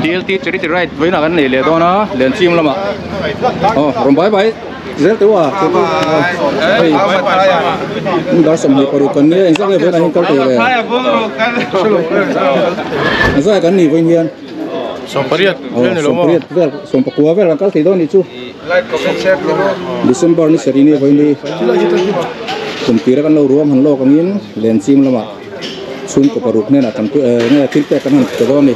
DLT Charity Ride vawiinah kan nei leh dawn a Lenchim lamah aw rawn bai bai zel teuh a hei dar 26 kan nia engzah nge vawiinah hian kal thei ve engzah kan nih vawiin hian 18 vel 19 vel kan kal thei dawn nih chu December ni sarih ni vawiin hi kum tira kan lo ruam han lawk angin Lenchim lamah chhungkaw paruk hnenah kan nge thil pek kan han ti ta dawn a ni.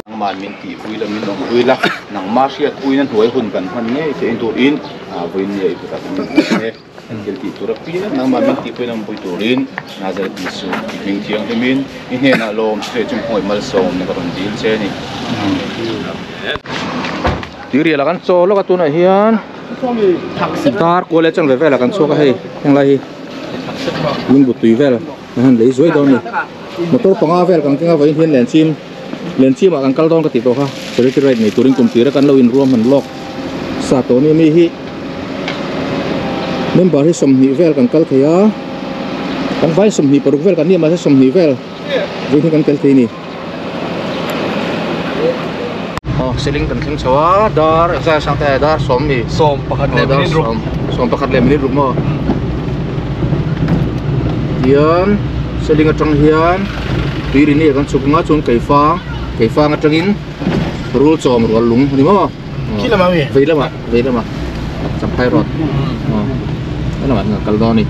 Nangmah min tihpui la min awmpui la nangmah hriatpuina hnuai hun kan hman ngei theih turin vawiin nia i kutah kan inhmu e. Kan thil tih tur apiang nangmah min tihpui la awmpui turin Nazareth Isu i hming thianghlimin i hnenah lawm che chung hmawih malsawmna ka rawn dil che a ni. Tuirial ah kan chaw lawk a tunah hian dar kual leh chanve velah kan chhuak a hei henglai hi lungbu tui vel kan han lei zuai dawn a ni motor panga vel kan keng a vawiin hian lenchim lenchim ah kan kal dawn ka tih tawh kha charity ride nei turin kum tir a kan lo inruam han lawk sa tawh a ni mi hi member hi 20 vel kan kal thei a kan vai 26 vel kan ni a mahse 20 vel vawiin hi kan tel thei a ni. Aw ceiling kan thleng chho a dar engzah sang te dar sawm ni sawm pakhat leh minute ruk sawm pakhat leh minute ruk maw tihian ceiling atang hian tui ri ni kan chhuk anga chuan keifang keifang atangin rul chawm rual lung a ni maw khi lamah mi vei lamah vei lamah champhai road aw helamah hian kan kal dawn a ni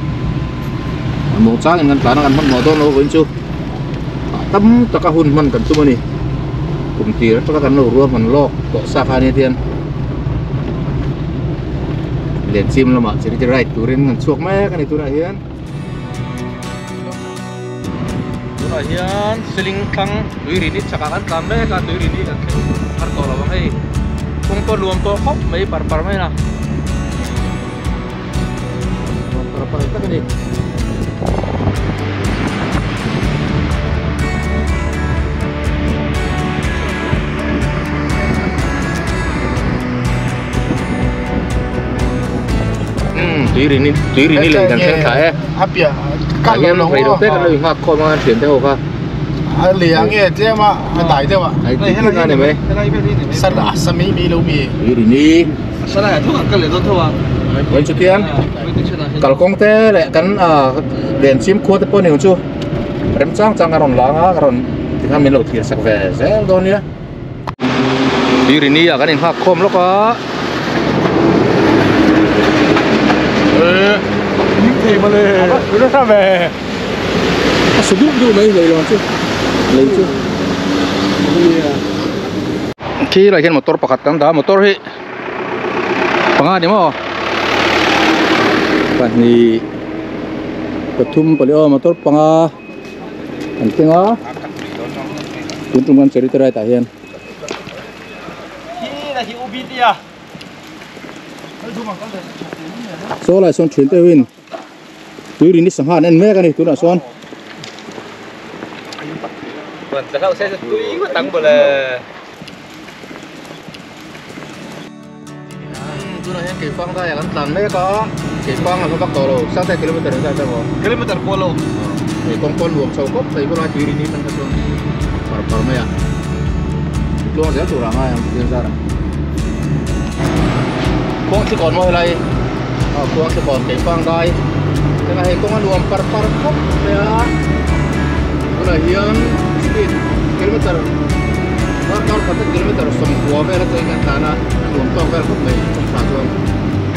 muang changin kan tlan a kan hmanhmawh dawn lo vawiin chu. Tam taka hun hman kan tum a ni kum tir atanga kan lo ruah hman lawk tawh sa kha ania tian lenchim lamah charity ride turin an chhuak mek a ni tunah hian tunah hian seling thlang tuirini chakah kan tlan mek a tuirini kan thleng har tawh lo ang hei kawng pawh nuam tawh khawp mai par par mai a nuam par par tak a ni. Tuirini tuirini lei kan thleng thla e a piah tah hian rei lo te kan lo inghak khawm a thian te ho kha a lei ang nge tlem a a dai deuh a ai tih tih nga ni mai san a sa mai mai lo mi tuirini Vawiin chu tian kalkawng te leh kan ah lenchim khua te pawh ni ang chu remchang chang a rawn lang a a rawn tikhan min lo thlir sak ve zel dawn nia tuirini ah kan inghak khawm lawk a a su dup dup mai lei lawn chu lei chu khi lai hian motor pakhat kan dah a motor hi. Panga ni maw pahnih pathum pali aw motor panga an keng a tun tum kan charity ride ah hian saw lai sawn thian deuhin tui rin hi sangha an en mek a ni tunah sawn. Tunah hian keifang daiah kan tlan mek a keifang a hla vak tawh lo sate kilometer engzat ber maw kilometer pawh lo hei kawng pawn nuam chho khawp mai khawlai tui rin hi kan kha chuan par par mai a tluang zel tur ah ngai ang pathian zar ah khuang thli kawn maw helai aw khuang thli kawn keifang dai tuna hei kawng a nuam par par khawp mai a tunah hian speed kilometer Darkar khat a kilometer 90 vel a cheng kan tlan a, a nuam tawk vel khawp mai kawng tha chuan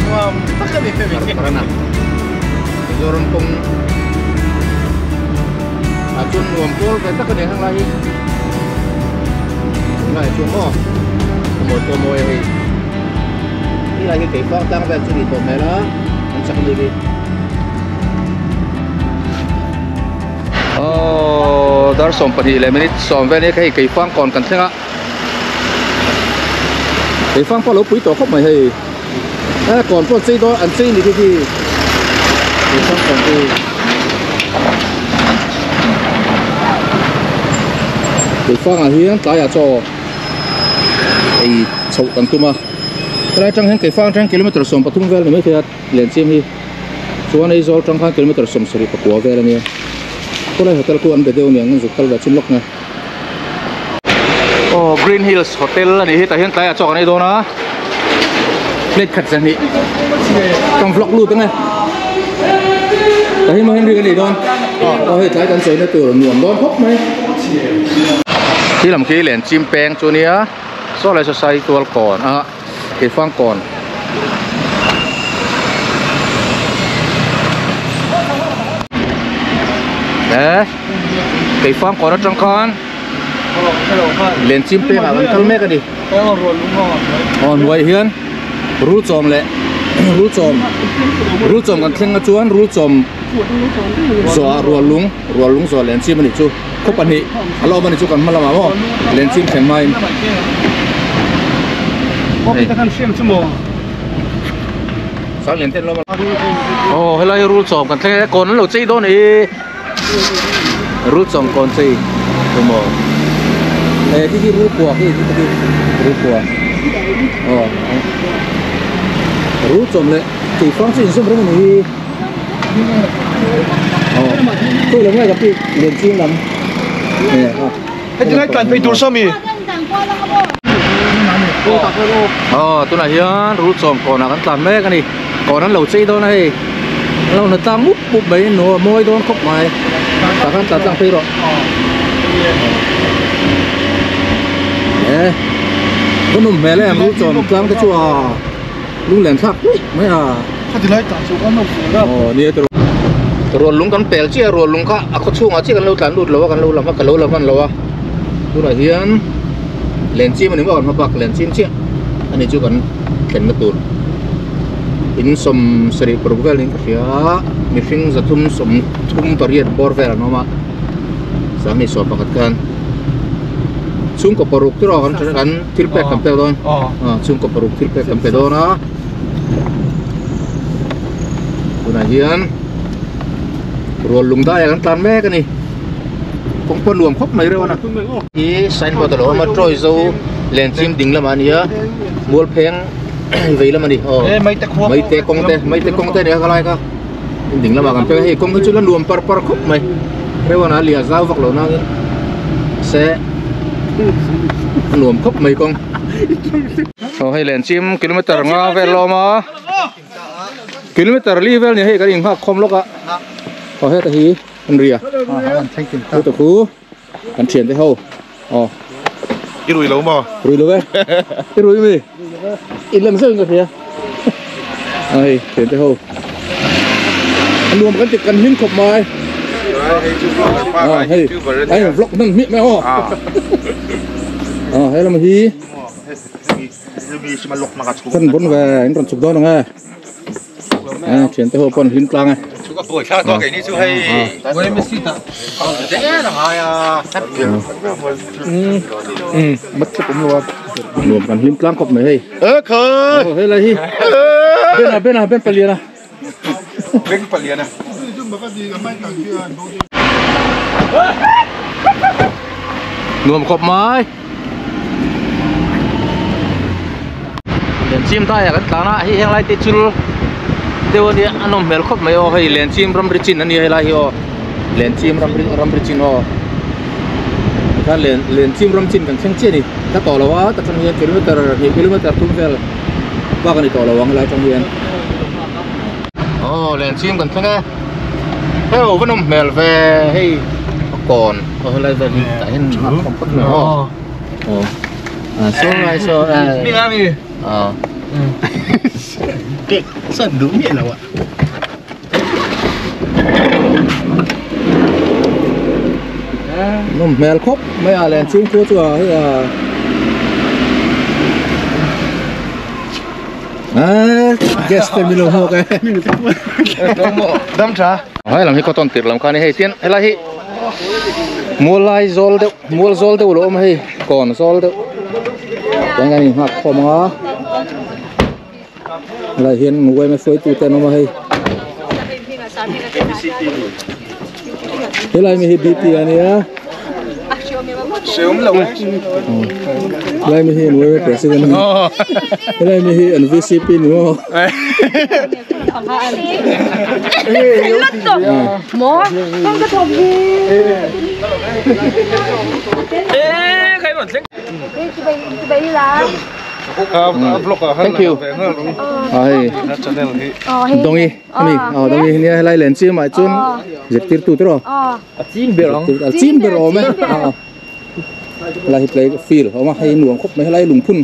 nuam tak a ni par par a na. Mizoram kawng ah chuan nuam pawl ve tak a ni heng lai hi. Tunlai chuan maw a mawi pawh a mawi a hei. Ti lai hi keifang tlang vel chu ni tawh hmel a, an chak a ni hi. Aww dar 12 leh minute 10 vel hi hei keifang kawn kan thleng a keifang pawh a lo pui tawh khawp mai hei he kawn pawh an chei dawn an chei ni khi khi keifang kawn hi keifang ah hian tlaiah chaw ei chhoh kan tum a helai atang hian keifang atang hian kilometer 13 vel ni maithei a lenchim hi. Chuan Aizawl tang khan kilometer 74 vel ania. Khawlai hotel khu an be deuh aniang an zuk kal ve chin lawk nge. Aw Green Hills Hotel ani hi tah hian tlaiah chaw kan ei dawn a. Plate khat zahnih kan vlog lut ange. Tah hian Henry kan ei dawn. Aw hei tlai kan chawina tur nuam dawn khawp mai. Khi lam khi len chim peng chu ania saw lai saw sai tual kawn a keifang kawn. E keifang kawn atang khan len chim peng ah kan kal mek a ni aw hnuai hian rul chawm leh rul chawm rul chawm kan thleng a chuan rul chawm zawh ah rual lung rual lung zawh len chim a nih chu khaw pahnih a lo awm a ni chu kan hma lamah maw len chim thlen hmain aw helai rul chawm kan thleng e kawn an lo chei dawn e rul chawm kawn chei emaw eh khi khi rul kua khi khi khi rul kua aw rul chawm leh keifang chu inzawm reng a ni hi aw khawi lam nge ka pi len ching lam eh a Heti lai tlan phei tur saw mi? Aw tunah hian rul chawm kawnah kan tlan mek a ni kawn an lo chei dawn a hei an lo hna tlang mup mup mai a mawi dawn khawp mai tah khan tlan tlang phei rawh e ka nawm hmel em rul chawm tlang te chu a lunglen thlak hluih mai a aw nia tiraw rual lung kan pel chiah a rual lung kha a khaw chhungah chiah kan lo tlan lut lo a kan lo lam a ka lo la hman lo a tunah hian len chim a ni maw kan hma bak len chim chiah a ni chu kan thlenna tur in 76 vel niin ka hria a mihring 338 bawr vel an awm a 11 khan chhungkaw paruk tiraw kan kan thil pek kan pek dawn chhungkaw paruk thil pek kan pe dawn a. Tunah hian rual lung daiah kan tlan mek a ni kawng pawh nuam khawp mai reuh a na hi signboard a lo awm a Troy zo lenchim ding lamah a ni a mualpheng vei lam a ni aw maite kawng te maite kawng te a ni a khalai kha ding lamah kan pek a hei kawng hi chu la nuam par par khawp mai reuh a na lia zau vak lo nangin se a nuam khawp mai kawng. Aw hei len chim kilometer nga vel a awm a kilometer li vel ni hei kan inghak khawm lawk a aw heta hi an ri a heta khu kan thian te ho aw i rui lo maw rui lo e i rui mi in lem zeuh in ka hria a hei thian te ho a nuam kan ti kan hlim khawp mai hei ai vlog hman hmiah mai aw aw he lam hi Kan bun ve in rawn chhuk dawn ang e a thian te ho pawh an hlim tlang e nuam kan hlim tlang khawp mai hei aw hei lai hi ben a ben a ben palian a ben palian a nuam khawp mai. Lenchim daiah kan tlan a hei heng lai te chul deuh a nia a nawm hmel khawp mai aw hei Lenchim ramri chin a nia helai hi aw Lenchim ramri ramri chin aw tikhan len Lenchim ram chin kan thleng chiah a ni ka tawh lo a ta tang hian kilometer hnih kilometer thum vel bak a ni tawh lo ang helai tang hian aw Lenchim kan thleng e hei va nawm hmel ve hei a kawn aw helai vel hi tah hian a khawm phawt mai aw aw a saw lai saw mi nga mi aw san duh miah lo a nawm hmel khawp mai a len chhung chu chu a hei a Guest te min lo hawk e. Dam tha. Hai lam hi cotton tir lam kha ni hei tian helai hi mual lai zawl deuh mual zawl deuh lo awm a hei kawn zawl deuh chuan kan inghak khawm ang a helai hian yma hruaitu te an awm a hei helai mi hi bt a nia. Lai mi hi an YMA president ani. Helai mi hi an VCP ni maw? Thank you. Ai. Dongi ani. Aw dongi nia helai len chi mai chun zirtir tu tro. A chim ber ang. A chim ber awm e. Helai hi play field awm a hei nuam khawp mai helai lungphun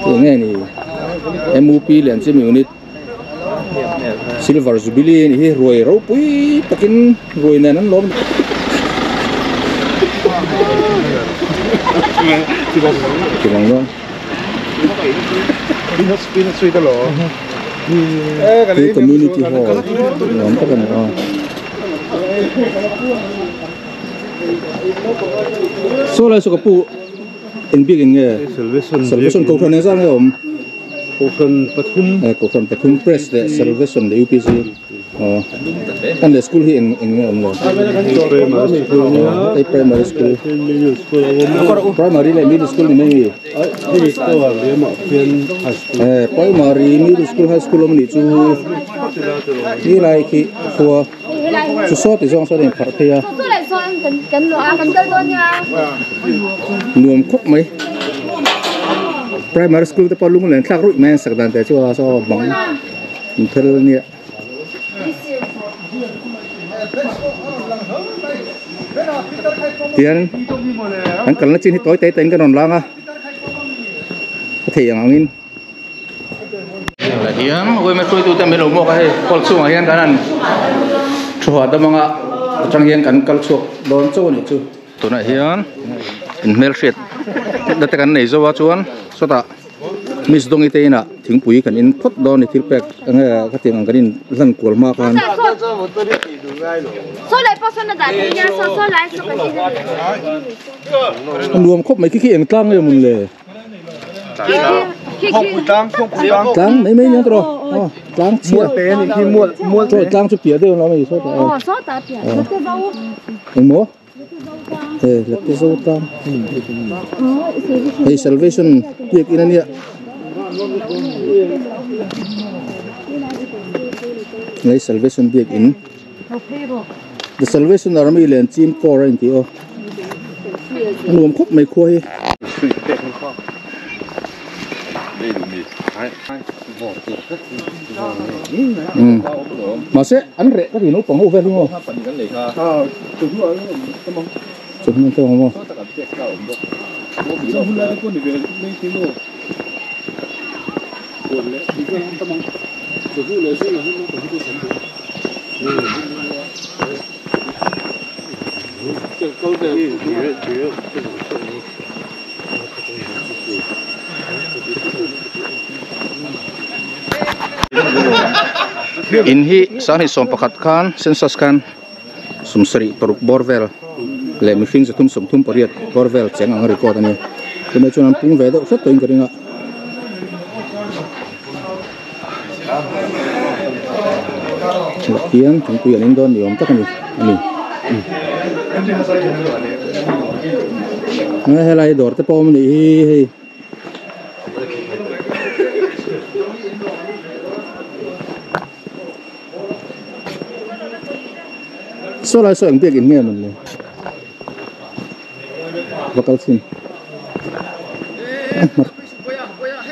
tih nge ni M_U_P lian chim unit silver jubilee anih hi ruai ropui takin ruai nen an lawm hi community hall nuam tak a ni a. Saw lai saw ka pu eng bik in nge salvation kohhran eng zat nge awm kohhran pathum eh kohhran pathum press leh salvation leh upc aw an leh school hi eng eng nge awm lo hei primary school primary leh middle school ni mai mi eh primary middle school high school awm anih chu helai khi khua. Chu saw ti zawng sawn a inpharh phei a nuam khawp mai primary school te pawh lung len thlak ruih mai an sak dan te chu a saw bang inphel ania tian an kalna chin hi tawi te te in kan rawn lang a a theih ang angin. Hian uaime hruaitute min lo hmuak a hei hall chhungah hian kan han thu hahdam anga atang hian kan kal chhuak dawn chauh a nih chu tunah hian in hmelhriat na te kan nei zo a chuan sawtah miss dawngi te inah thingpui kan in phawt dawn a ni thil pek enge khatiang ang kan in hlan kual hma khan. A nuam khawp mai khi khi eng tlang nge mawn le. Tlang mai mai nia tawh aw tlang chhia chaw tlang chu piah deuh a ni sawtah aw engmaw he late zo tlang hei salvation biakin a nia hei salvation biakin the salvation army len chim kawr a intih aw a nuam khawp mai khua hi. Mahse an reh ka ti naupang ho vel hi maw chawhnu an tawng ang maw. In hi sanghnih 11 khan census khan 78 bawr vel leh mihring 338 bawr vel cheng ang a record a ni. Tunah chuan an pung ve deuh hret tawhin ka ring a. Hian thingpui an in dawn ni awm tak a ni a ni helai dawr te pawh awm a nih hi hei saw lai saw eng biak in nge mawn le va kal chhin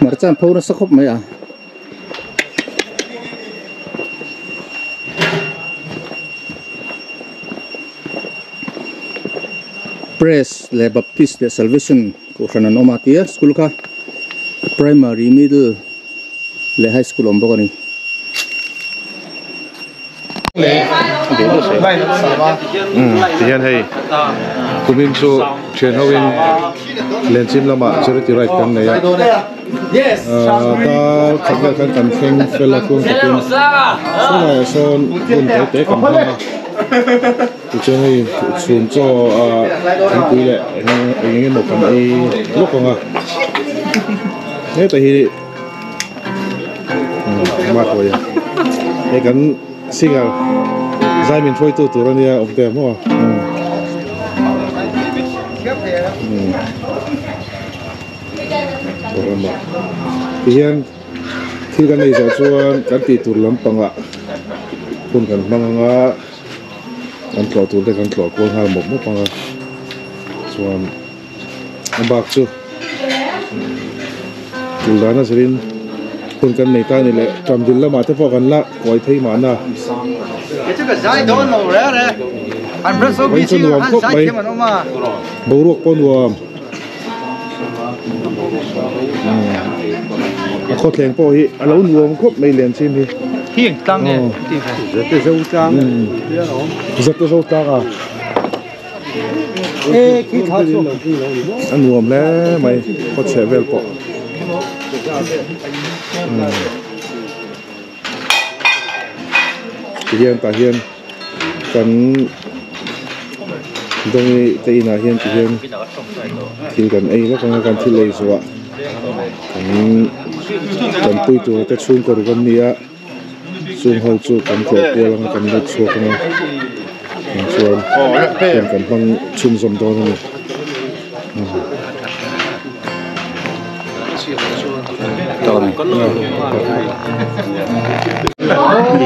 hmarcha an pho nasa khawp mai a. Press leh Baptist leh Salvation kohhran an awm a tia school kha primary middle leh high school a awm bawk a ni. Tihian hei kumin chu thian ho in Lenchim lamah charity ride kan nei a dar khat vel khan kan thleng fel a tluang takin chulaiah sawn hun te te kan hmang a tichuan hei chhun chaw ah thingpui leh eng eng emaw kan ei lawk ang a hetah hi. Hei kan singer zai min hruaitu tur a nia awm te maw Ramah tihian thil kan ei zawh chuan kan tih tur lampangah hun kan hmang ang a kan tlawh tur te kan tlawh kual nghal mawp mawp ang a chuan a bak chu tul dan a zirin hun kan nei ta a ni leh ṭamdil lamah te pawh kan la kawi phei mahna vawiin chu nuam khawp mai boruak pawh nuam. A khawthleng pawh hi a lo nuam khawp mai len chin hi. Hi eng tlang nge ti ve? Zate zo tlang. Zate zo tlang a. E khi thla chu. A nuam hle mai khaw chheh vel pawh. Tihian tah hian kan Dawngi te inah hian ti hian thil kan ei vak ang a kan thil ei zuah kan tanpui tur te chhungkaw ruk an ni a chung ho chu kan tlawh kual ang a kan lut chhuak ang a chuan hun kan hmang chhunzawm dawn a ni.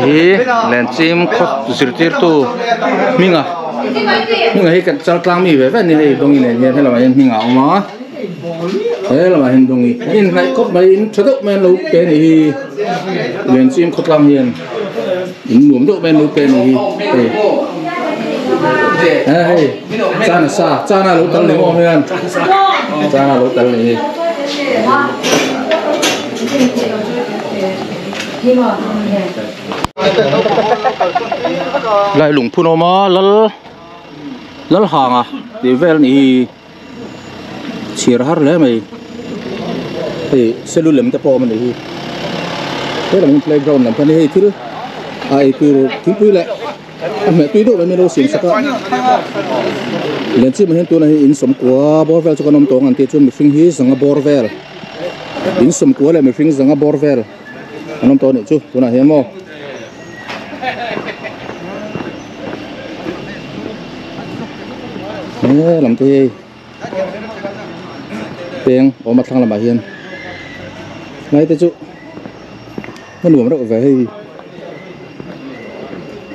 Hi lenchim khaw zirtirtu hminga hminga hi kan chal tlang mi ve ve a ni hei dawngi nen hian helamah hian hminga a awm a helamah hian dawngi a inhnaih khawp mai in tha deuh mai an lo pe a nih hi lenchim khawtlang hian in nuam deuh mai an lo pe a nih hi hei hei. Chana sa chana lo tal ni maw hian chana lo tal ni hi lai lungphun awm a lal lal hanga tih vel ni hi chhiar har hle mai hei selulem te pawh awm a nih hi helam hi playground lam kha ni hei thil a eitur thingpui leh. A hmeh tui deuh mai min lo siam sak a lenchim ah hian tunah hian in sawmkua bawr vel chu kan awm tawh ang an tih chuan mihring hi zanga bawr vel in sawmkua leh mihring zanga bawr vel an awm tawh a nih chu tunah hian maw. He lam te hi hei peng awm a thlang lamah hian lai te chu a nuam reuh ve hei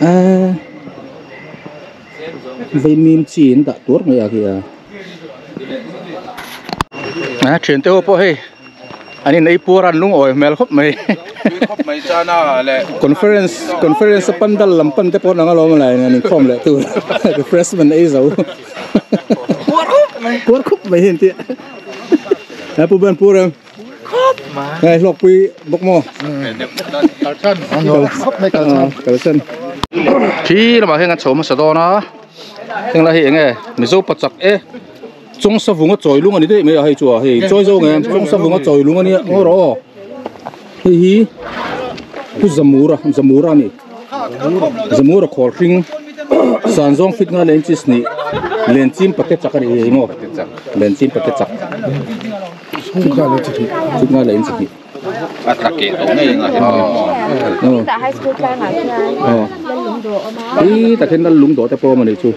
aaa vaimim chi an dah tuar mai a khi a a thian te ho pawh hei an in ei puar a an lungawi hmel khawp mai conference conference a pandal lam pan te pawh an ang alawm lai an inkhawm leh tur refreshment ei zo puar khawp mai hi an ti a pu ben pu reng. Ngai hlawk pui bawk maw? Kalsan. Khawp mai kalsan. Kalsan. Khi lamah hian kan chho hmasa dawn a. Heng lai hi eng nge Mizo pachak e Chawng savunga chawi lung a ni daih mai a hei chu a hei chawi zo nge Chawng savunga chawi lung a nia ngaw rawh aw. Hei hi Pu Zamura Zamura a ni. Zamura khawl hring Sanzawng fit nga len chis nih Lenchim pate chak a ni hei maw Lenchim pate chak. Chhuk ngai leh in chi hnih. A tla keh tawh ngei ang a hemi maw. Tah high school tlangah khian lal lung dawh awm a. Hi tak hian lal lung dawh te pawh awm a nih chu.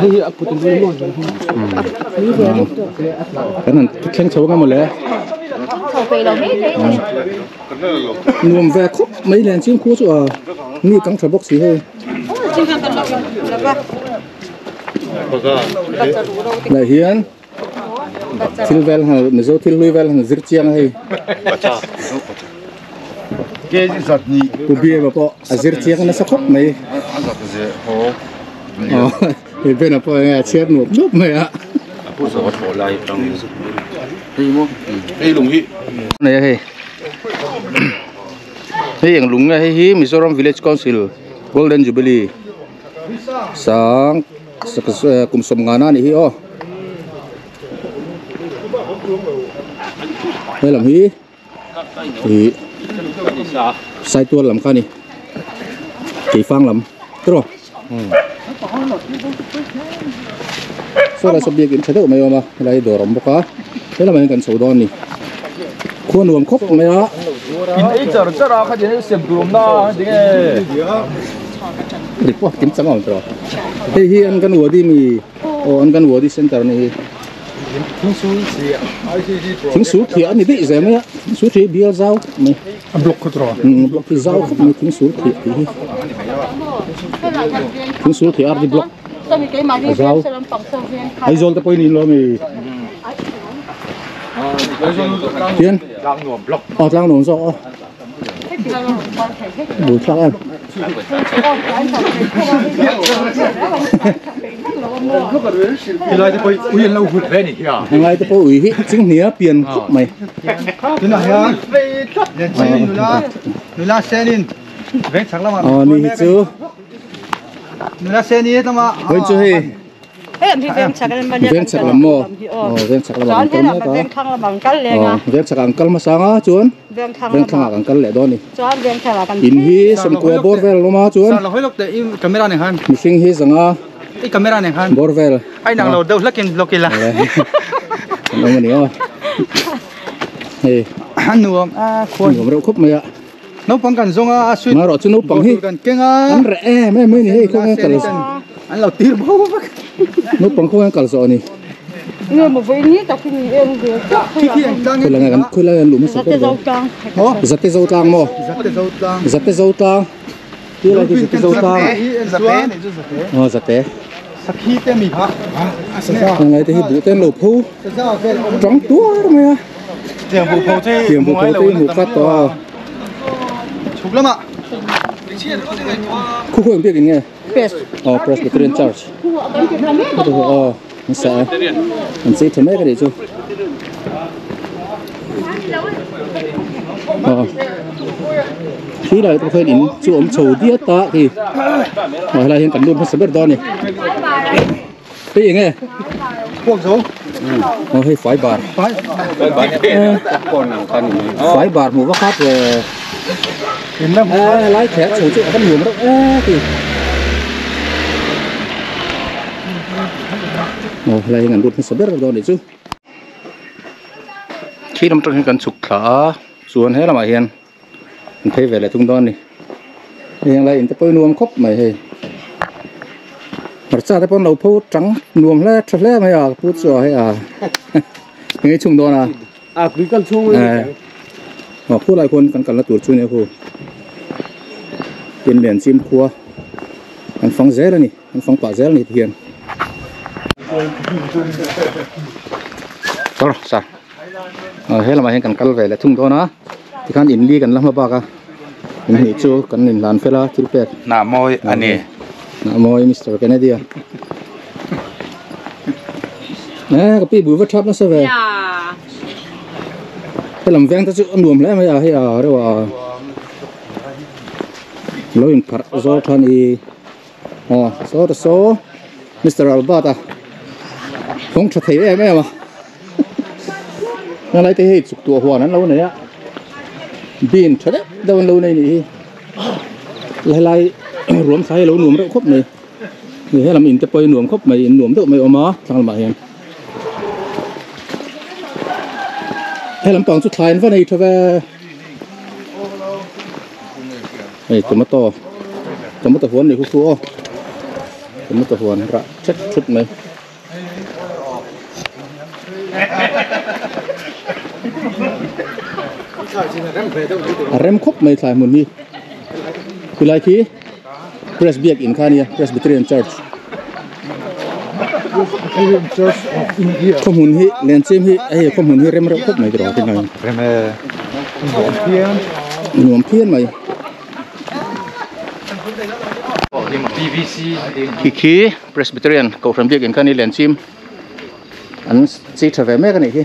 Hei hi a put ang maw. Kan han thleng chho ang emaw le. Chho peih lo mai thei ni. Nuam ve khawp mai len ching khu chu a mi kang tha bawk si hei. Lai hian. Thil vel han Mizo thil hlui vel han zir chiang a hei. Pu Biama pawh a zir chiang nasa khawp mai. Hei Bena pawh enge a chhiar nuap nuap mai a. Nei a hei. Hei eng lung nge hei hi Mizoram Village Council Golden Jubilee sang. Kum sawm ngana a nih hi aw he lam hi ih saitual lam kha a ni keifang lam tiraw saw lai saw biakin tha deuh mai a awm a helai hi dawr a awm bawk a he lamah hian kan chho dawn a ni khua nuam khawp mai a. In ei char char a kha tin sem tur awm na tinge. Report kim chang awm tawh. Hei hi an kan wadi mi aw an kan wadi center ni hi. Thingsul thiah a ni daih zel mai a, thingsul thiah hi bial zau khawp mai. A block khaw tawh a. Umm block hi zau khawp mai thingsul thiah tih hi. Thingsul thiah RD block a zau. Aizawl te pawhin in lo ami. Tian aw tlangnuam zawk aw. Bul thlak em. Helai te pawh ui an lo hut ve ni hi a. Helai te pawh ui hi chinghnia pian khawp mai. Tunah hian nula nula senin veng chhak lamah Aw ni hi chu. Nula seni tlama. Hoi chu hei. Veng chhak lam maw? Aw veng chhak lamah an kal mek a. Aw veng chhakah an kal hmasa anga chuan veng thlangah kan kal leh dawn a ni. In hi sawmkua bawr vel a awm a chuan mihring hi zanga bawr vel an awm a ni aw. Hei nuam reuh khawp mai a. Naupang kan zawng a, a suit Marawh chu naupang hi kan keng a. An reh em em mai ni hei khawnge kal an lo tir bo vek. Naupang khawnge kal zawh a ni. Nge maw vawi ni tak hi ni em ve chiah Khi khi eng tlang Khawilai nge kan khawilai an luh hmasa Zate ber zo tlang. Zate zo tlang maw? Zate zo tlang. Zate zo tlang. Ti lai khi zate zo tlang. Zate ni chu zate. Aw zate. Sakhi te mi kha. Heng lai te hi buh te an lo pho tang tuar mai a. Tiang buh pho te Tiang buh pho te hmuh khat tawh a. Chhuk lamah. Khu khu eng biak in nge? Press. Aw Presbyterian Church. Aw an sa a. An chei tha mek a nih chu. Aw khi lai pawh khian in chu awm chho diat a khi aw helai hian kan lut hmasa ber dawn a ni. Hei eng nge? Puak zo. Aw hei fai bar. Fai bar hmuh vak khat ve. Helai thler chho chu a va nuam reuh e ti. Aw helai hian kan lut hmasa ber dawn a nih chu. Khi lam atang hian kan chhuk thla a chuan he lamah hian an phei ve leh thung dawn a ni heng lai in te pawh hi nuam khawp mai hei hmarcha te pawh an lo pho tang nuam hle tha hle mai a pu chu a hei a eng chhung dawn a aw khulai khuan kan kalna tur chu nia khu tin lian chim khua an fang zel a ni. An fang pah zel ni tihian. Sir, sir. He lamah hian kan kal ve leh thung dawn a. Tikhan in li kan la hma bak a. In hnih chu kan inhlan fel a thil pek. Hnah mawi a ni. Hnah mawi Mister Kennedy a. Eh, ka pi bui va thap nasa ve. He lam veng te chu a nuam hle mai a, hei a reuh a. Lo inpharh zawl tha ni. Aw saw ta saw Mister Albert a thawng tha thei em em a helai te hi chuk tuah huan an lo nei a bean tha deuh deuh an lo nei nih hi helai ruam thla hi a lo nuam reuh khawp mai hei helam in te pawh hi nuam khawp mai in nuam deuh mai a awm a thlang lamah hian helam pang chu thlai an va nei tha ve. Hei tomato tomato huan ni khu khu aw tomato huan rah thet thut mai a rem khawp mai thlai hmun hi khulai khi press biak in kha ania Presbyterian Church khawhmun hi lenchim hi hei khawhmun hi rem reuh khawp mai tiraw tingai nuam phian mai khi khi Presbyterian kohhran biak in kha ania lenchim an chei tha ve mek a nih hi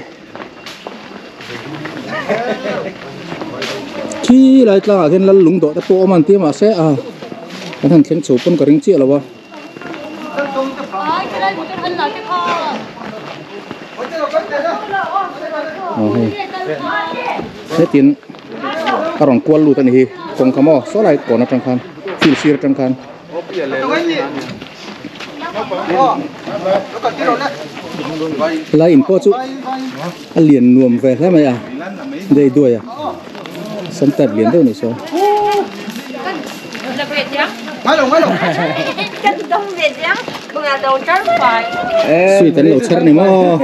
khi lai tlangah khian lal lung dawh te pawh a awm a an ti a mahse a kan han thleng chho pawn ka ring chiah lo a. Aw hei hetin a rawn kual lut a ni hi kawngka maw saw lai kawn atang khan field sir atang khan. Helai in pawh chu a lian nuam ve hle mai a dei duai a sam type lian deuh a ni saw. Sweet an lo chher ni maw.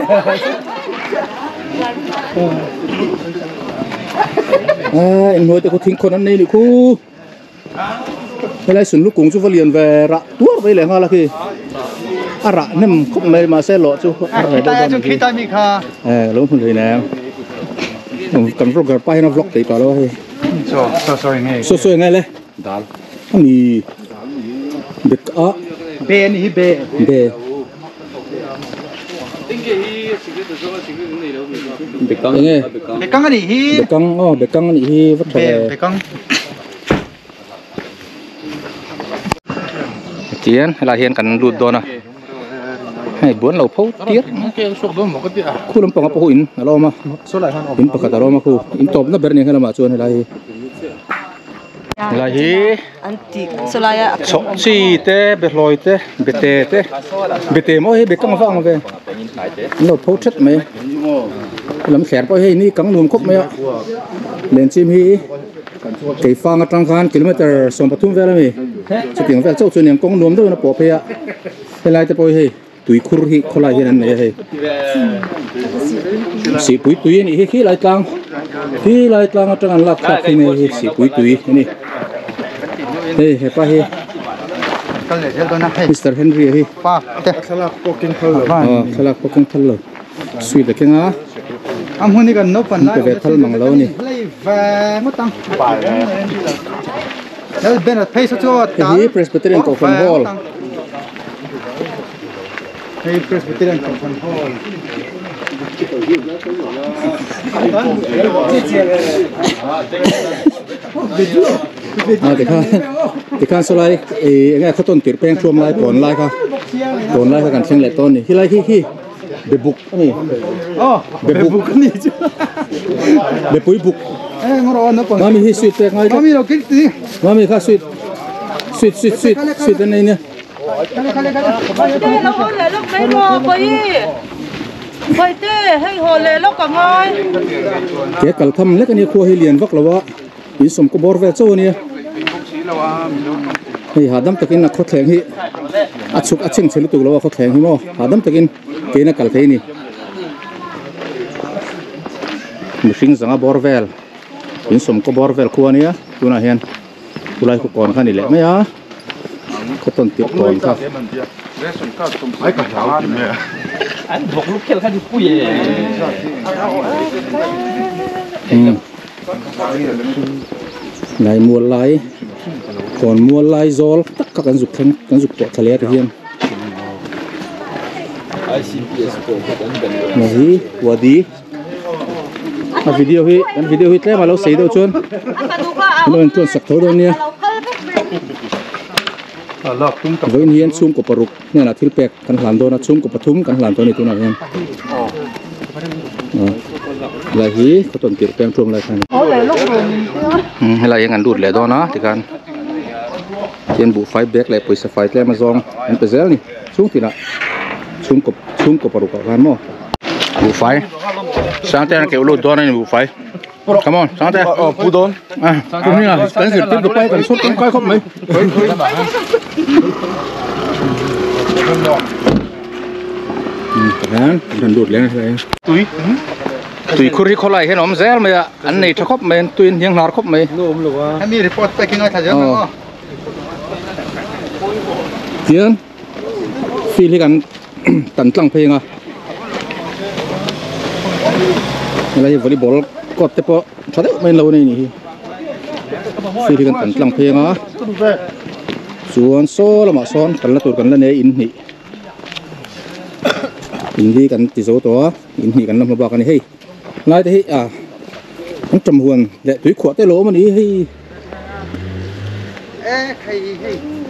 A inhnuai te khu thingkhawn an nei nih khu. Helai sunlu kung chu va lian ve rah tuar mai leh nghal a khi a rah hnem khawp mai mahse lawh chu a reh deuh dawn a ni e lo hmu thei nem kan vlogger pa hian a vlog thei tawh lo a hei saw saw eng nge le dal ani bek a be ani hi be be bekang enge bekang ani hi bekang aw bekang ani hi va tha ve bekang tian helai hian kan lut dawn a hei buan lo pho tir khu lampang a pawh in a lo awm a in pakhat a lo awm a khu in tawpna ber a ni ang helamah chuan helai hi helai hi chhawhchi te behlawi te bete te bete maw hei bekang vang ang ve an lo pho thet mai lam thler pawh hei ni kang nuam khawp mai a lenchim hi. Keifang atang khan kilometer 13 vel a ni chutiang vel chauh chu a ni ang kawng nuam deuhin a pawh phei a helai te pawh hi hei tui khur hi khawlai hian an nei a hei sihpui tui a nih hi khilai tlang khilai tlang atang an lak thlak hi nge hi sihpui tui a ni hei hepa hi Mister Henry a hi thlalak pawh keng phal lo. Sweet a keng a. A hmun hi kan naupang lai An pe ve thal mang lo a ni. Hlei ve ngawt ang. Lal Ben a phei saw chu a Hei hi Presbyterian Kohhran Hall. Hei Presbyterian Kohhran Hall. A tikhan tikhan saw lai ih enge khawtawn tirh peng thuam lai kawn lai kha kawn lai kha kan thleng leh tawn a ni helai khi khi. Bebuk a ni. Bebuk a ni chu. Bepui buk. Mami hi sweet pek ngai Mami lo kik ti. Mami kha sweet. Sweet sweet sweet sweet an nei nia. Te lo haw leh lawk mai maw Bawi. Bawihte hei haw leh lawk a ngai. Ke kal tham lek a nia khua hi lian vak lo a. In sawm kaw bawr vel chauh a nia. Hei hahdam takin a khawthleng hi a chhuk a chheng chhe lutuk lo a khawthleng hi maw hahdam takin kein a kal thei a ni. Mihring zanga bawr vel in sawm kaw bawr vel khua a nia tunah hian chulai khu kawn kha a ni leh mai a khaw tawn tirh kawn kha. Nai mual lai kawn mual lai zawl tak kha kan zuk thleng kan zuk pawh thla leh a ti hian hna hi wadi a video hi kan video hi tlem a lo sei deuh chuan an lo intuan sak tho dawn nia vawiin hian chhungkaw paruk hnenah thil pek kan hlan dawn a chhungkaw pathum kan hlan tawh a ni tunah hian helai hi khawtawn tirh peng ṭuam lai khan helai hian kan lut leh dawn a tikhan tihian buhfai bag leh pawisa fai tlem a zawng an pe zel a ni chhung tinah chhungkaw chhungkaw paruk ah khan maw buhfai sangte an keuh lut dawn a ni buhfai come on sangte aw pu dawn ah pu hminga kan zirtir tu pai kan chhut tangkai khawp mai Tikhan an rawn lut leh a helai tui tui khur hi khawlai hian a awm zel mai a an nei tha khawp mai an tuiin hiang hnar khawp mai hemi report pek hi ngaithla zel mai aw tian field hi kan tan tlang phei ang a helai hi volleyball court te pawh tha deuh mai an lo nei a nih hi field hi kan tan tlang phei ang a chuan saw lamah sawn kalna tur kan la nei a in hnih. In hi kan ti zo tawh a in hnih kan la hma bak a ni hei lai te hi ah an tam huan leh tui khuah te lo awm a ni hei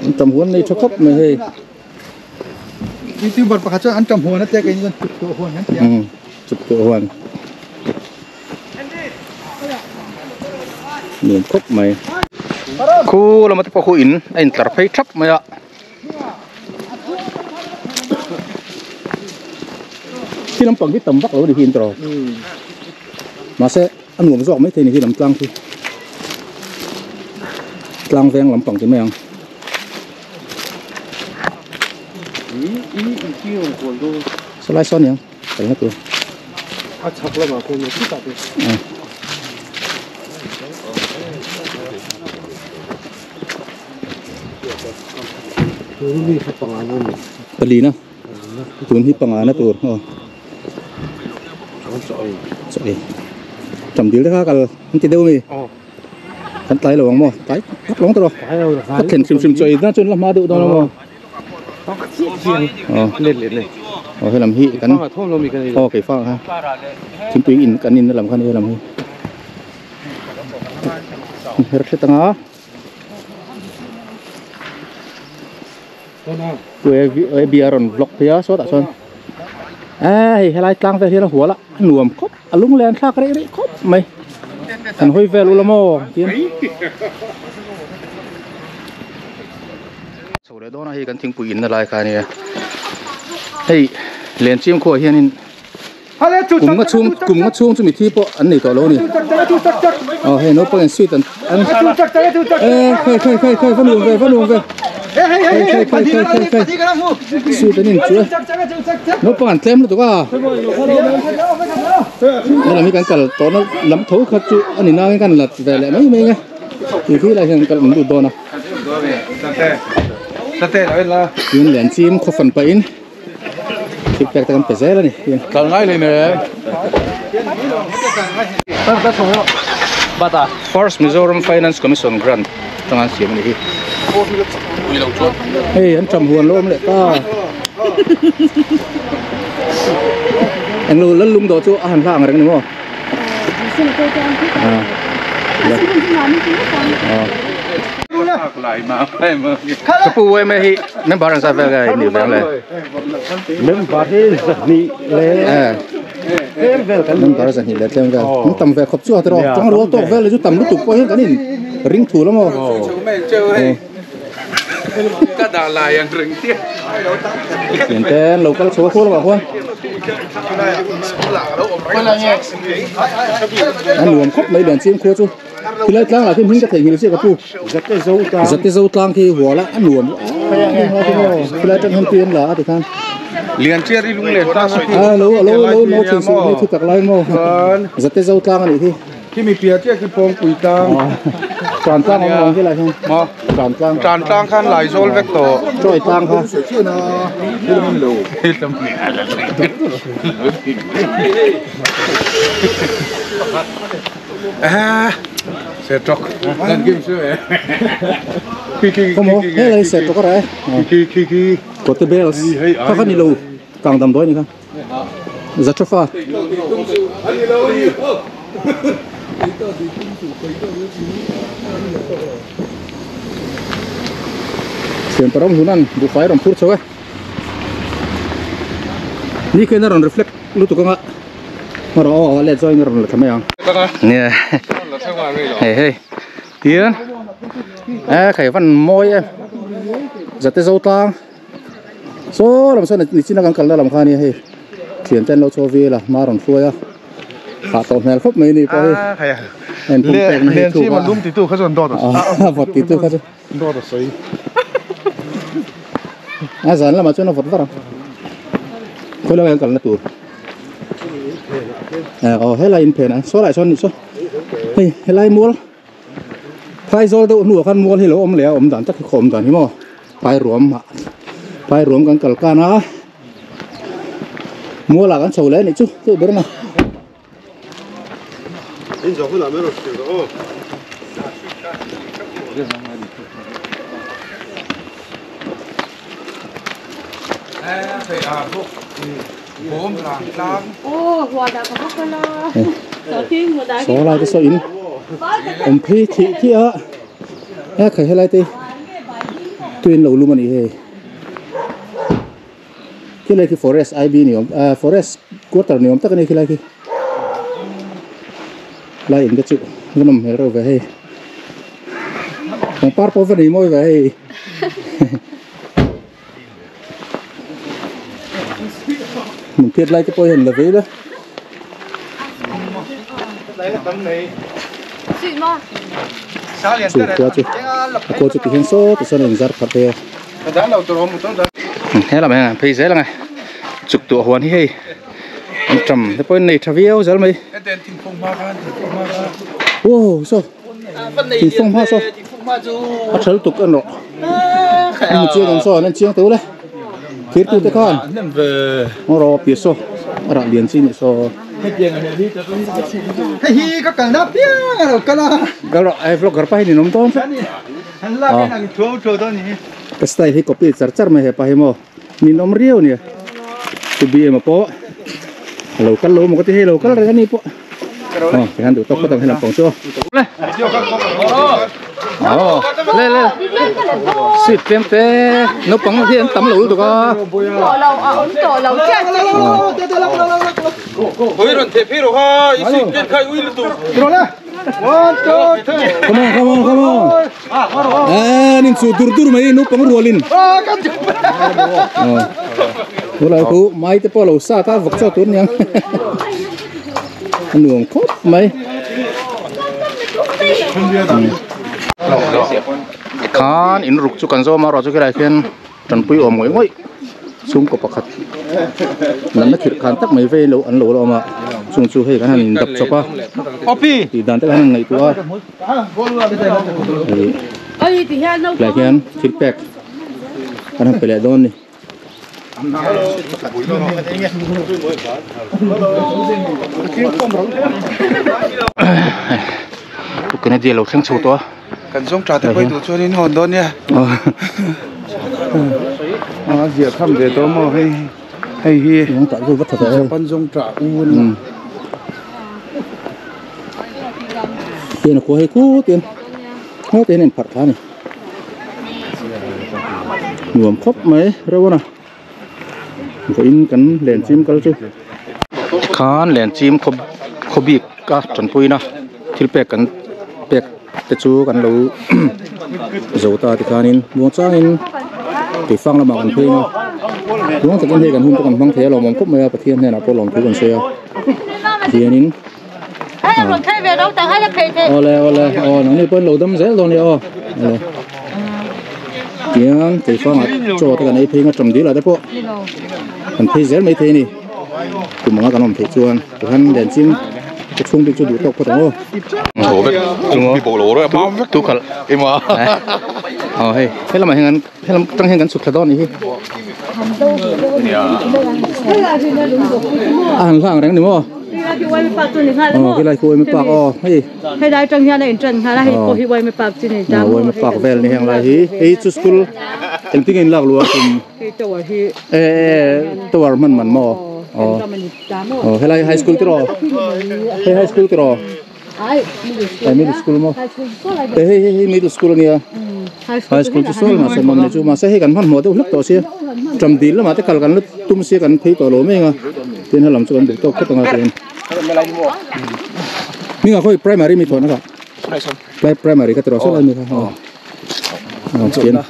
an tam huan nei tha khawp mai hei youtuber pakhat chuan an tam huan a tia kei chuan chuk tawh huan an tia chuk tawh huan nuam khawp mai khu lama te pawh khu in a intlar phei thap mai a. Khi lampang hi tam vak lo a ni hi intro mahse a nuam zawk maithei a ni hi lam tlang khi tlang veng lampang ti mai ang. Saw lai saw aniang kalna tur. A chhak lamah khuan a chutah te. Palina tun hi panga na tur aw chaw ei tam dil te kha kal an ti deuh mi kan tlai lo ang maw tlai tak lo ang tawh ka thlen hrim hrim chaw ei na chuan la hma deuh dawn a maw aw helam hi kan aw keifang kha thingpui in kan in na lam kha ni helam hi her hret anga e bia rawn vlog phei a sawtah chuan a hei helai tlang vel hian a hual a a nuam khawp a lung len thlak rei rei khawp mai an hawi vel ula maw tin chho leh dawn a hei kan thingpui in na lai kha ania hei lenchim khuah hianin kum nga chhung kum nga chhung chu mi thi pawh an nei tawh lo a ni aw hei naupang in sweet an an e khai khai khai khai va nuam ve va nuam ve khai khai khai khai khai khai sweet an in chu e naupang an tlem lutuk a helam hi kan kal tawh na lam tho kha chu a ni nangin kan lat ve leh mai mai nge tih khi lai hian kan kal an lut dawn a tin lenchim khaw fan pahin thil pek te kan pe zel a ni kal ngai le ne First Mizoram Finance Commission grant tangan siam ani hi hei an tam huan lo awm leh ta englo lal lung dawh chu a han hla ang reng ni maw ka pu ema hi member ang sa vel ga ni veng le member hi zahni le tlem vel kan member zahni le tlem vel an tam ve khawp chu a tero tang rual tawk vel le chu tam lutuk pawh hian kan in ring thu lamaw ka dah lai ang reng tia thian te an lo kal chho a khual lamah khuan a nuam khawp mai lian chim khua chu khilai tlang lah khi hming ka theihnghilh chiah ka pu zate zo tlang khi hual a a nuam khilai atang hian tui an la a tikhan lian chiar i lung len tlang a lo lo lo lo thin suh hei thu tak lai maw zate zo tlang a nih hi khi mi pia chiah khi pawng pui tlang tan tlang awm lo khilai hian tan tlang tan tlang khan lai zawl vek tawh chawi tlang kha se tok lan kim su e ki ki không có thế này sẽ có cái ki ki ki có cái bells kha kha ni lo càng đầm đói ni kha rất cho pha thian param hunan bu fai ram phur chho e ni khen ron reflect lutuk anga maro aw le join ron la thamai ang nè hei hei tian a khai van moi em zate zo tlang so lam sawn ni china kan kal na lam kha ni hei thian ten lo chaw vela ma ron hruai a ha to hmel khawp mai ni pawh hei en pum pek na hei thu ma lum ti tu kha chuan dawt a vawt ti tu kha chu dawt a sawi a zan lamah chuan a vawt var ang khawi lai kan kal na tur aw helai in phen a saw lai sawn ni saw hei helai mual phai zawl deuh hnuah khan mual hi lo awm leh a awm dan tak hi khaw awm dan hi maw phai ruam phai ruam kan kal kan a mual ah kan chho leh anih chu deuh ber na saw lai te saw in awm phei thih thih a a khai helai te tuin lo lum ani hei khilai khi forest IB ni awm forest quarter ni awm tak ani khilai khi lai in te chu vanawm hmel reuh ve hei pangpar pawh va nei mawi ve hei min phiat lai te pawh hian la vei la chu khua chu a khua chu ti hian saw ti sawn a inzar phat phei a. He lam hian phei zel ang e chuk tuah huan hi hei an tam te pawhin nei tha viau zel mai wow saw thingfung hma saw a thal tuk an rawh an chiang ang saw an chiang teuh le thir tu te khan rawh piah saw a rah lian chi nih saw hei hi ka kalna piang a lo kal a kal rawh ai vlogger pa hi ninawm dawn ka style hi copy char char mai hepa hi maw ninawm riau nia tu bm pawh lo kal lo maw ka ti hei lo kal reng ani pawh aw ti hian duh tawk phawt ang helam pang chu aw le le sweet tlem te naupang hi an tam lo lutuk a come on come on come on eh nin chu dur dur mai naupang rualin tulai khu mai te pawh lo sa ta vawk chaw tur niang a nuam khawp mai tikhan in ruk chu kan zawm a rawh chu khilai khian tanpui awm ngawih ngawih chhungkaw pakhat natna khirh khan tak mai vei lo an lo la awm a chung chu hei kan han in dap chawp a tih dan te kan han ngaihtuah a tlai hian thil pek kan han pe leh dawn a ni. Kennedy a lo thleng chho tawh a. Kan zawng tha te pawh duh chuan in hawn dawn nia. A zia kham ve tawh maw hei hei hi Japan zawng tha u a ni. Tian a khua hei khut in ngaw te hian a inpharh thla a ni. Nuam khawp mai reuh a na vawiin kan len chim kal chu tikhan len chim khaw khaw bik a tanpuina thil pek kan pek te chu kan lo zo ta tikhanin muang changin keifang lamah kan phei ang a muang takin hei kan hun pawh kan hmang thei a lawmawm khawp mai a Pathian hnenah pawh lawmthu kan sawi a tihianin. Awle awle aw nangni pawhin lo dam zel dawn nia aw awle tiang keifangah chaw te kan ei phei nga tam dil ah te pawh kan phei zel mai thei a ni tum anga kan awm theih chuan tihian lenchim ka chhung bik chu duh tawk phawt ang aw. Tu khalh aw hei helamah hian helam tang hian kan chhuk thla dawn a nih hi a han hlang reng ni maw aw khilai khu yma park aw hei helai tang hian a in tan nghal a hei pawh hi yma park chi ni ta maw yma park vel ni heng lai hi hei chu school engtin nge in lak luh a kum hei tower hi e e tower hman man maw aw aw helai high school tiraw hei high school tiraw Ai middle school maw hei hei hei middle school ania high school chu sawi mahse mawm ni chu mahse hei kan hmanhmawh deuh hlek tawh sia ṭam dil lamah te kal kan la tum sia kan phei tawh lo mai ang a tin helam chu kan duh tawk phawt ang a tin hmingah khawi primary mi thawhna kha primary kha tiraw sawi lai mi kha aw aw tin aw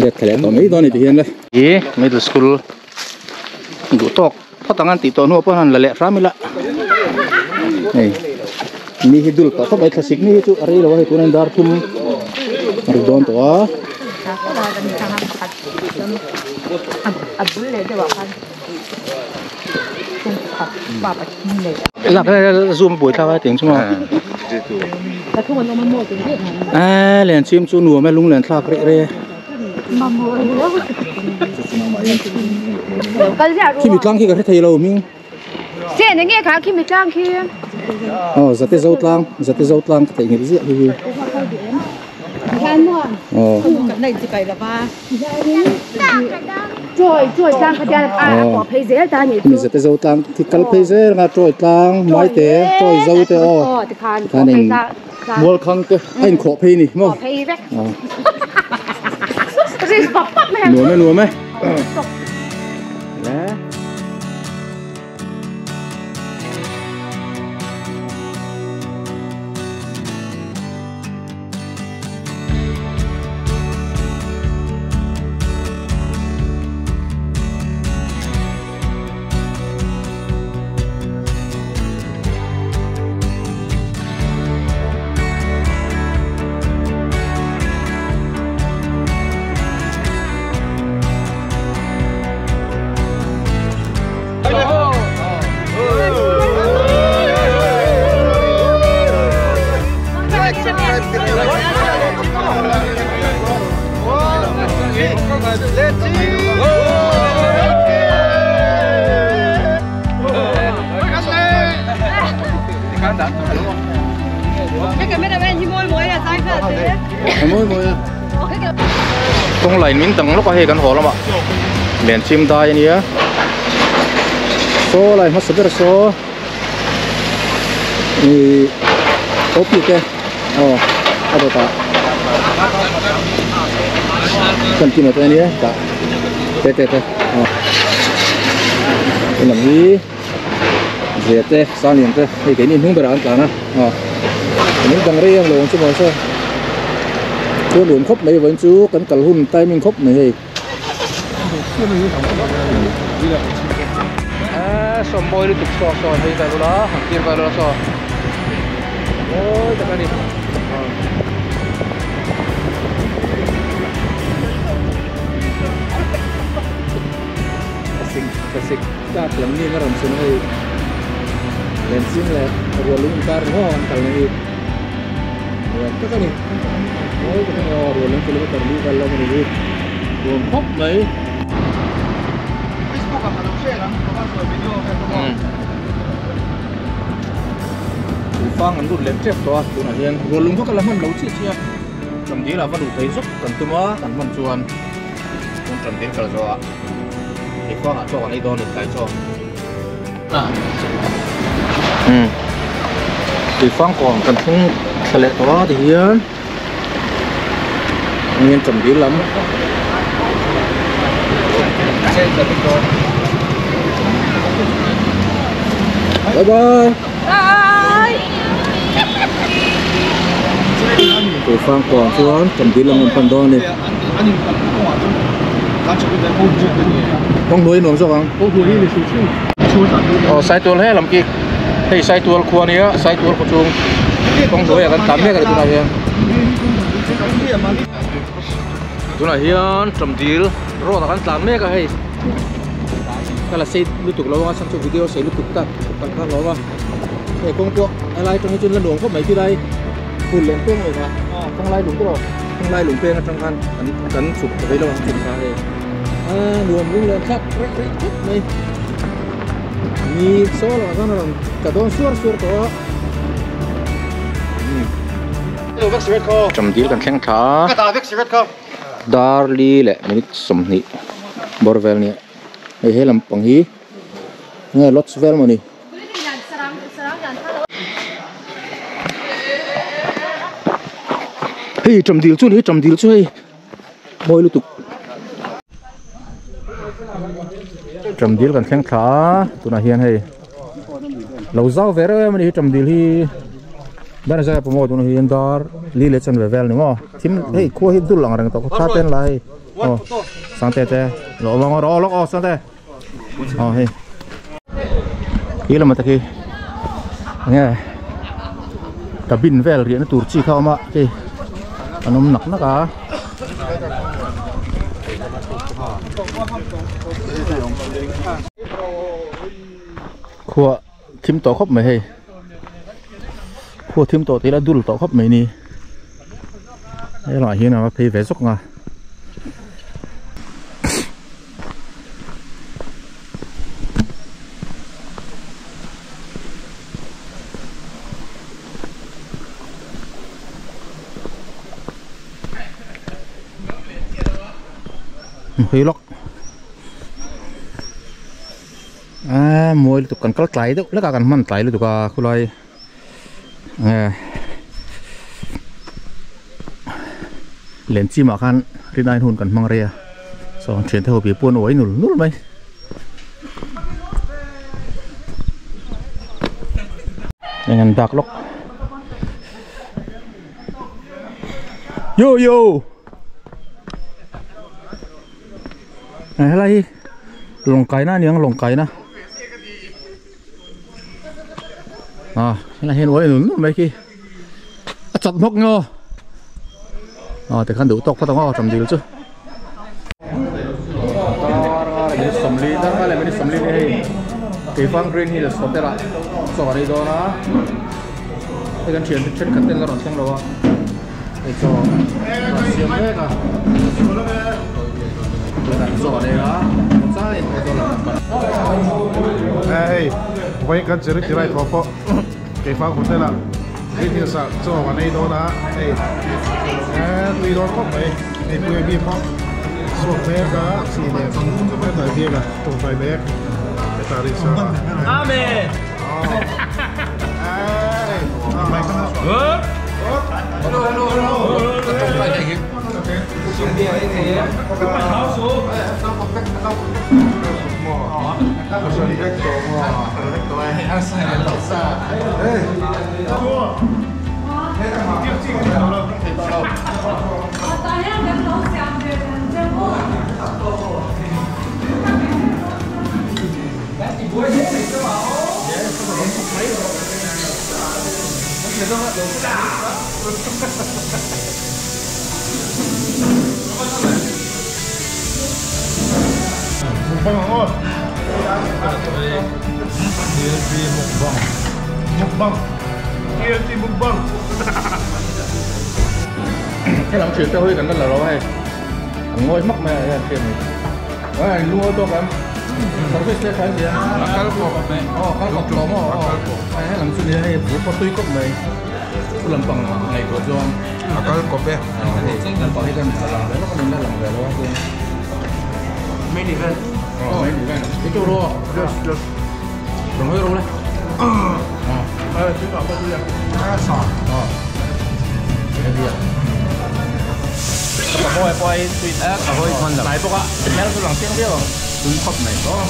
let thla leh tawh mai dawn a ni ti hian le i middle school duh tawk. Phawt ang an tih tawh hnuah pawh han la leh hram ila hei ni hi dul tawh khawp mai thlasik ni hi chu a rei lo a hei tunah hian dar thum a ri dawn tawh a. Lak zoom buai thlak a tiang chu maw a len chim chu nuam e lunglen thlak reh reh e. Khimi tlang khi ka hre thei lo hming. Chen enge kha khimi tlang khi. Aw zate zo tlang zate zo tlang ka theih nghet ziah hi hi. Aw. Chawi chawi tlang kha tian a pawh phei zel ta ni chu. Zate zo tlang khi kal phei zel anga chawi tlang mai te chawi zo te aw. Aw tikhan pawh phei tlang. Mualkhang te a inkhawh phei ni maw? Phei vek. Nuam e nuam e. Le. Kawng line min dang lawk a hei kan haw lamah len chim dai ania saw lai hmasa ber saw ih op te aw a dawtah kan kima te ania tah te te te aw helam hi ve te sanglian te hei keini hnung berah an tlan a aw min dang rei ang lo ang chu maw saw chu nuam khawp mai vawiin chu kan kal hun timing khawp mai hei. Saw mawi lutuk saw saw hei vel ula han tir vel ula saw mawi tak a ni. Thlasik tlak lam ni na rawn chhun hei Lenching leh Rualung inkar ni maw an kalna hi nuam tak a ni mawi tak a ni aw Rualung kilometer li vel lam a ni hi nuam khawp mai. Tuifang an lut leh tep tawh a tunah hian Rualung kha ka la hman lo chiah chiah a Ṭamdil ah va luh phei zawk kan tum a kan hman chuan tun Ṭamdil kal zawh ah. Keifangah chaw kan ei dawn in tlai chaw. Keifang kawn kan thleng thla leh tawh a tihian engin Ṭamdil lam. Bye bye. Bye. Keifang kawn chuan Ṭamdil lam kan pan dawn a ni. Kawng hnuai nuam zawk ang. Aw Saitual he lam khi hei Saitual khua ania Saitual khaw chung kawng hnuaiah kan tlan mek a ni tunah hian. Tunah hian Ṭamdil road ah kan tlan mek a hei ka la sei lutuk lo a chhan chu video sei lutuk tak kan kha hlawm a hei kawng pawh a lai atang hi chuan la nuam khawp mai khi lai phul leh peng mai kha kawng lai lung te rawh. Khawng lai lungpeng atang khan kan kan chhuk ta vei lo ang chhuk kha hei a nuam lung leh thlak reh reh khawp mai ni saw lamah khan a rawn tla dawn suar suar tawh a Ṭamdil kan thleng thla a dar li leh minute 20 bawr vel nia hei he lampang hi nge lodge vel maw ni. Hei ṭam dil chu a ni ṭam dil chu hei mawi lutuk ṭam dil kan thleng thla a tunah hian hei lo zau ve reuh em a ni hi ṭam dil hi dar zai pawh maw tunah hian dar li leh chanve vel a ni maw thim hei khua hi dul ang reng tawh kha ten lai aw sangte te lo awm ang aw lawk aw sangte. Aw hei khi lamah te khi enge cabin vel riahna tur chi kha a awm a hei an awm nak nak a. Khua thim tawh khawp mai hei khua thim tawh tih ila dul tawh khawp mai ni helaiah hian a va phei ve zawk ang a. Hei lawk a mawi lutuk kan kal tlai deuh hlek a kan hman tlai lutuk a khulai nge lenchim ah khan rinai hun kan hmang rei a saw thian te ho pi pawh an uai nul nul mai. Eng an dak lawk yo yo helai hi lawng kaina a ni ang lawng kaina. À helai hian uai nul nul mai khi a chawp hnawk nge aw à tikhan duh tawk phawt ang aw ṭam dil chu sawmli darkar leh minute 40 ni hei keifang green hills hotel ah chaw a rei dawn a hei kan thian thenkhat ten la rawn thleng lo a hei chaw a siam mek a. chaw an ei a changin Aizawl lam an pan. Hei vawiin kan charity ride haw pawh Keifang hotel ah Green Hills ah chaw kan ei dawn a hei tui dawn khawp mai hei Pu Amy pawh chhuak mek a chi nen hetah hian a tawngtai mek hetah rinsa Amen. Hello hello hello. Mukbang ang aw. TLP mukbang. Mukbang. TLP mukbang. Helam thian te hawi kan la la lo hei. An ngawi hmak mai a hian thian ni. Ai lung aw tawk em. Service te khan nia. A kal kawp. Aw kal kawp tawh maw. A kal kawp. Hei helam chu nia hei bur pawh tui kawp mai. Chu lampang ngaihtuah chuan. A kal kawp e. Lampang hi kan la lang ve lawk a ni la lang ve lo a chuan. Main event. Aw main event. I tu ro. Yes yes. Rong hawi ro le. Ai tui pah pawh tui a. A sa. Aw. Heavy a. Ka hawi pawh ai tui ka hawi hman lo. Tlai bawk a hmel chu lang chiang viau ang. Tui khawp mai. Aw.